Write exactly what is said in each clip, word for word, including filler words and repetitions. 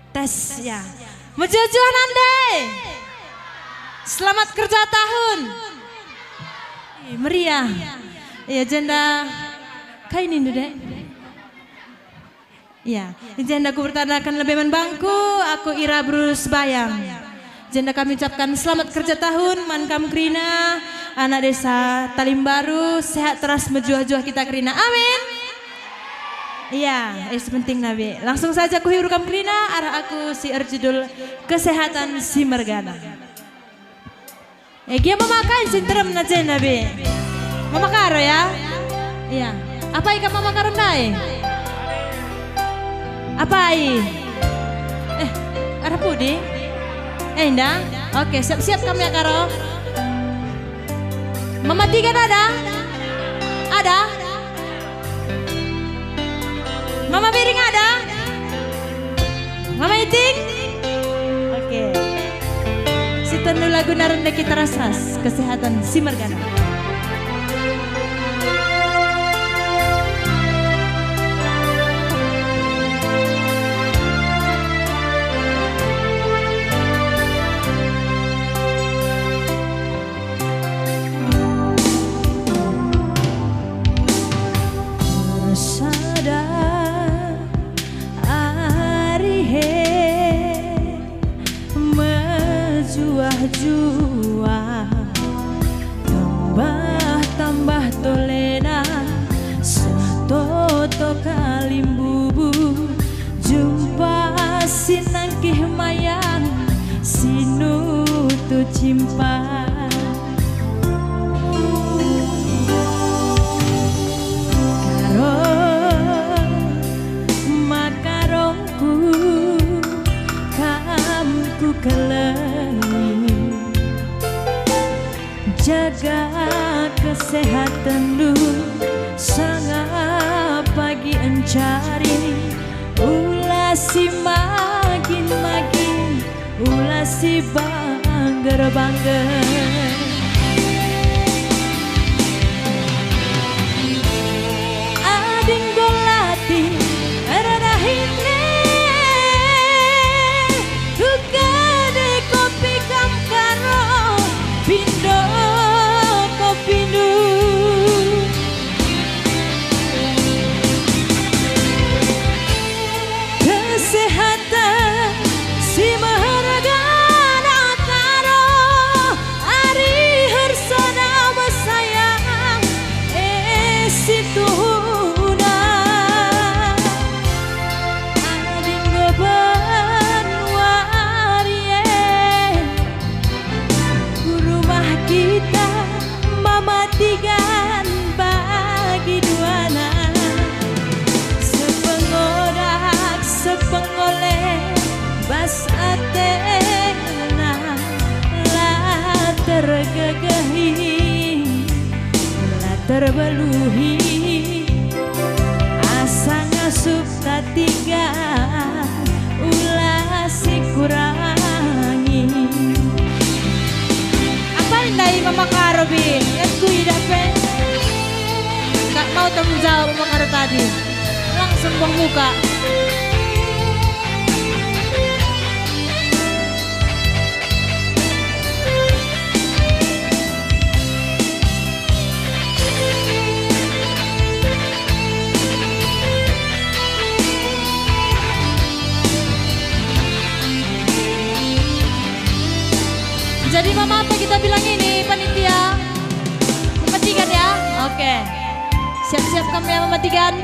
Tes, ya. Mejuah-juah nande. Selamat kerja tahun. Ih, meriah. Ya, jenda. Kai nindu, Dek? Ya, jenda kuperkenalken lebe man bangku, aku Ira Bruce Bayang. Jenda kami ucapkan selamat kerja tahun man kam kerina, anak desa Talimbaru, sehat teras mejuah-juah kita kerina. Amin. Iya, eh, sepenting nabi. Langsung saja kuhibur kam kerina, arah aku si erjudul Kesehatan si Mergana. Eh, gia mama kai si nterem na je nabi? Mama Karo ya? Iya. Apai kam Mama Karo ndai? Apai? Eh, arah pudi? Eh, indah? Oke, siap-siap kam ya, Karo. Mama Tigan ada? Ada? Mama Biring ada? Mama Iting? Oke. Sitondu lagu naren deki teras ras kesehatan si mergana. Ersada ari he mejuah-juah, tambah-tambah tolena seh toto kalimbubu. Jumpa si nangkih mayang, si nutu cimpa. Karo, makarongku, kam kukelengi. Jaga kesehatenndu sanga pagi encari, ula si magin-magin, ula si bangger-bangger. Ading golati erdahin e, tukade kopi kam karo pindo kopindu. Kesehatan si mehergana karo ari hersana mesayang, e, situhuna. Ading ngeben wari e, ku rumah kita Mama Tigan bagi duana. Sepengodak, sepengole, bas atena, la tergegehi, la terbeluhi, asa ngasup Tatiga ula si kurangi. Apai ndai Mama Karo, Bi? Liat kuidah pe. Kak mau tanggung jawab Mama Karo tadi. Langsung buang muka. Jadi Mama apa kita bilang ini, panitia? Mama Tigan ya? Oke. Siap-siap kami ya Mama Tigan.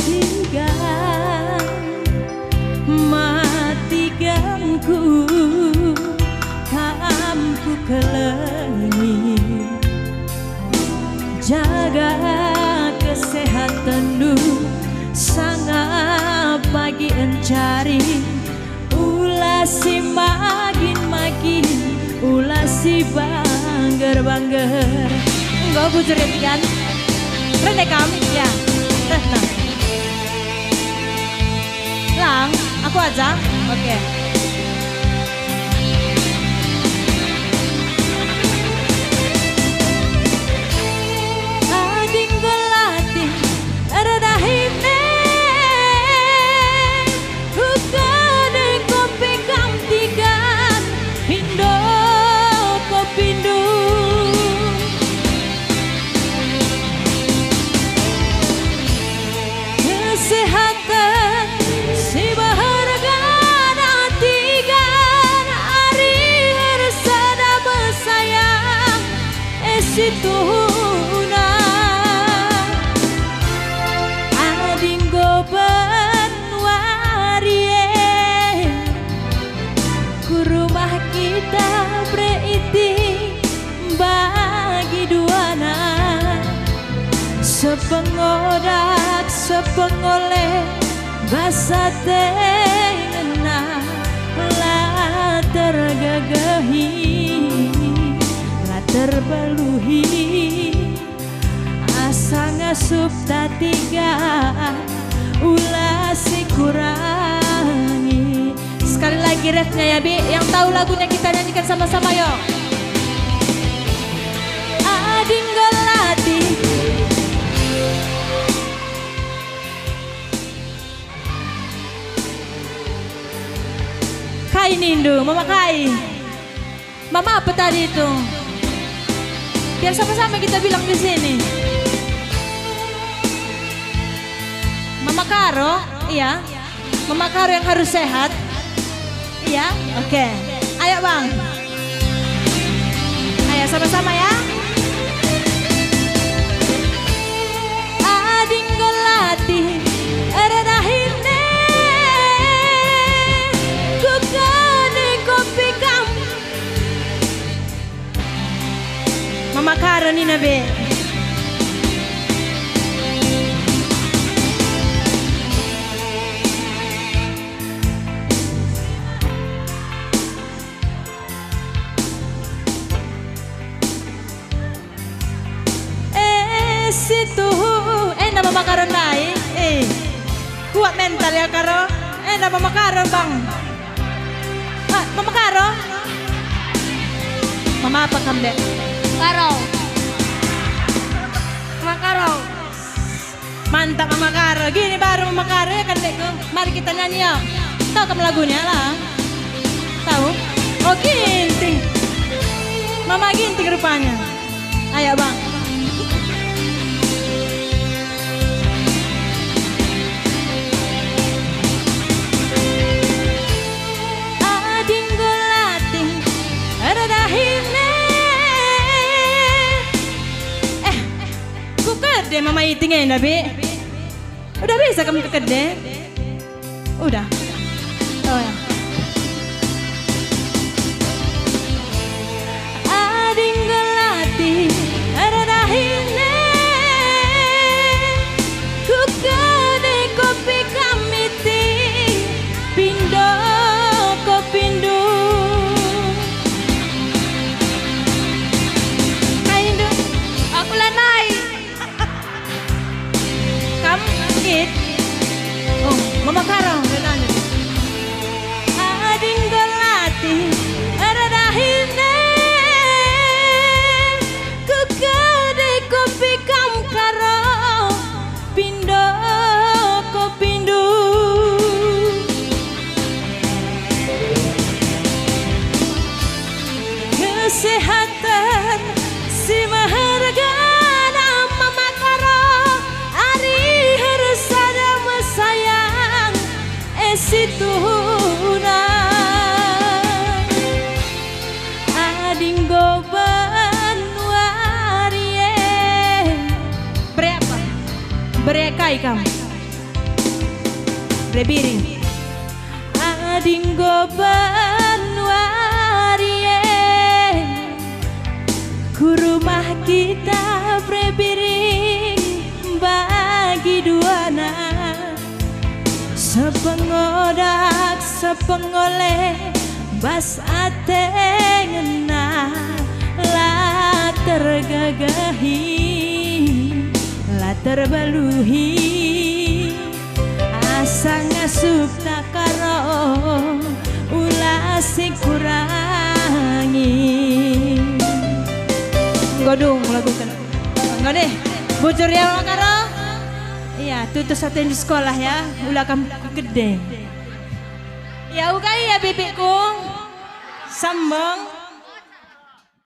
Tigan, matiganku, kam kukelengi. Jaga kesehatenndu, sanga pagi encari. Ula si magin-magin, ula si bangger-bangger. Enggo bujur ya, Tigan? Rende kam? Ya. Reh, nah. Lang, aku aja? Oke. Satengena la tergegehi, la terbeluhi, asa ngasup tatiga, ula sikurangi. Sekali lagi refnya ya, Bi. Yang tahu lagunya kita nyanyikan sama-sama, yo. Ading gelati. Kai nindu, Mama kai? Mama apa tadi itu? Biar sama-sama kita bilang di sini. Mama Karo, iya. Mama Karo yang harus sehat. Iya, oke. Ayo, Bang. Ayo, sama-sama ya. Ading gelati erdahine, ku kene kopi kam. Mama Karo nina be. Eh, si tuhu. Eh, nama Mama Karo ndai? Eh, kuat mental ya, Karo. Eh, nama Mama Karo, Bang. Ah, Mama Karo? Mama apa kam, Dek? Karo. Mama Karo. Mantap, Mama Karo. Gini baru Mama Karo, ya kan, Dekku? Mari kita nyanyi, ya. Tahu kamu lagunya, lah? Tahu? Oh, Ginting. Mama Ginting rupanya. Ayo, Bang. Ading gelati erdahine. Eh, ku kede Mama Iting enda, Bi. Udah bisa kam ke kede? Udah. Oh ya. Ading gelati erdahine, ku kene kopi kam Iting, pindo ko pindu. Kai ndu? Aku lanai. Kam, It? Oh, Mama Karo, dia nanya. Ading gelati erdahine, ku kede kopi kam Karo, pindo ko pindu. Kesehatan si mehergana Mama Karo, ari ersaja mesayang, eh, situhuna. Ading goban wari e. Bere apa? Bere kai kam? Bere biring. Ading goban wari e, ku rumah kita bere biring bagi duana. Sepengodak, sepengole, bas ate ngena, la tergegehi, la terbeluhi. Asa ngasup takaro, ula sikurangi. Enggo dung lagu ken-, enggo deh. Bujur ya, Mama Karo? Iya, tutus atendu sekolah ya, ula kam kede. Ya, uga iya, bibikku. Sambung.